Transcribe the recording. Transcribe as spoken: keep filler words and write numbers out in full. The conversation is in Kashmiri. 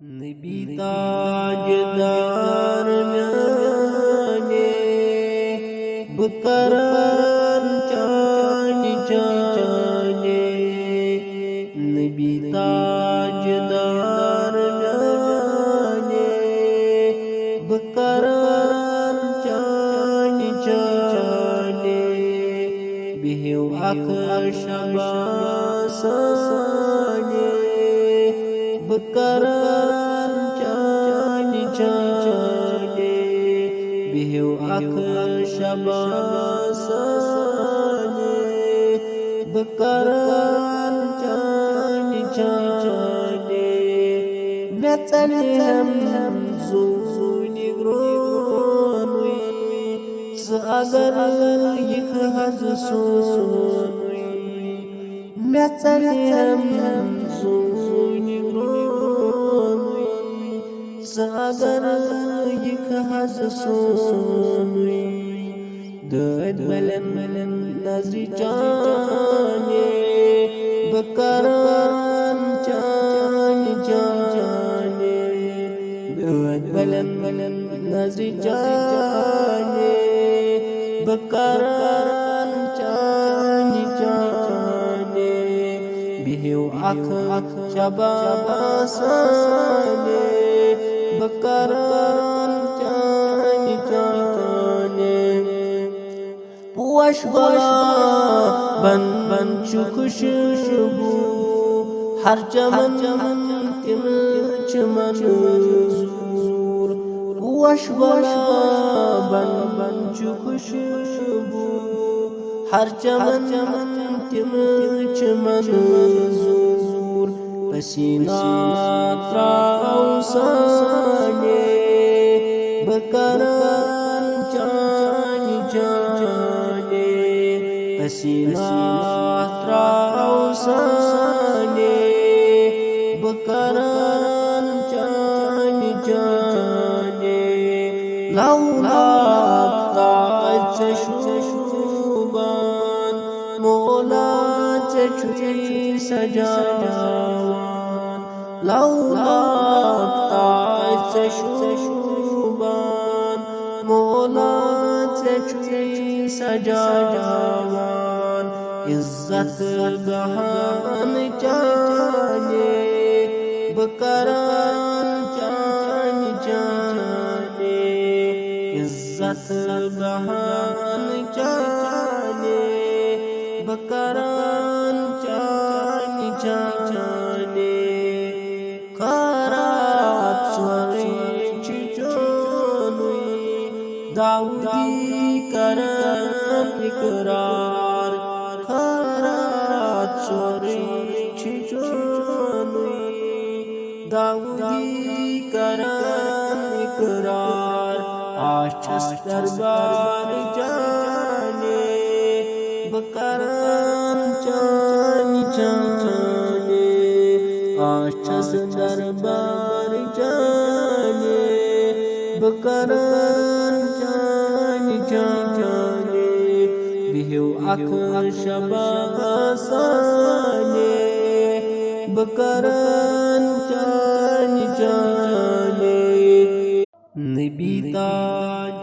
نبی تاجدار میانے، بہٕ کران چانہِ چانہِ۔ نبی تاجدار میانے، بہٕ کران چانہِ چانہِ۔ بِہِو اکھ شبا سانہِ، بہٕ کران چانہِ چانہِ۔ بِہِو اکھ شبا سانہِ، بہٕ کران چانہِ چانہِ۔ مےٚ ژَلہِ ہم زوٗنہِ گرٛونُے، ژٕ اگر یِکھ حظ سونُے۔ مےٚ ژَلہِ ہم زوٗنہِ گرٛونُے، ژٕ اگر یِکھ حظ سونُے۔ دٲدۍ مَلٮ۪ن نظرِ چانہِ، بہٕ کران چانہِ چانہِ۔ دٲدۍ مَلٮ۪ن نظرِ چانہِ، بہٕ کران چانہِ چانہِ۔ بِہِو اکھ اکھ شبا سانہِ، بہٕ کران چانہِ چانہِ۔ پوش گۄلابن بن چھُ خوشبوٗ، ہر چمن تِم چھِ منظوٗر۔ پوش گۄلابن بن چھُ خوشبوٗ، ہر چمن تِم چھِ منظوٗر۔ پسیٖنہ ترٛاو سانہِ، بہٕ کران چانہِ چانہِ۔ پسیٖنہ ترٛاو سانہِ، بہٕ کران چانہِ چانہِ۔ لو لاگتا ژےٚ شوٗبان، مولا ژےٚ چھُے سجاوان۔ لو لاگتا ژےٚ شوٗبان، مولا ژےٚ چھُے سجاوان۔ عزت گاہن چانہِ، بہٕ کران چانہِ چانہِ۔ عزت گاہن چانہِ، بہٕ کران چانہِ چانہِ۔ خٲرات سورُے چھُ چونُے، داوٗدی کران اقرار۔ خٲرات سورُے چھُ چونُے، داوٗدی کران اقرار۔ آچھس دربار چانہِ، بہٕ کران چانہِ چانہِ۔ آچھس دربار چانہِ، بہٕ کران چانہِ چانہِ۔ بِہِو اکھ شبا سانہِ، بہٕ کران چانہِ چانہِ۔ نبی تاج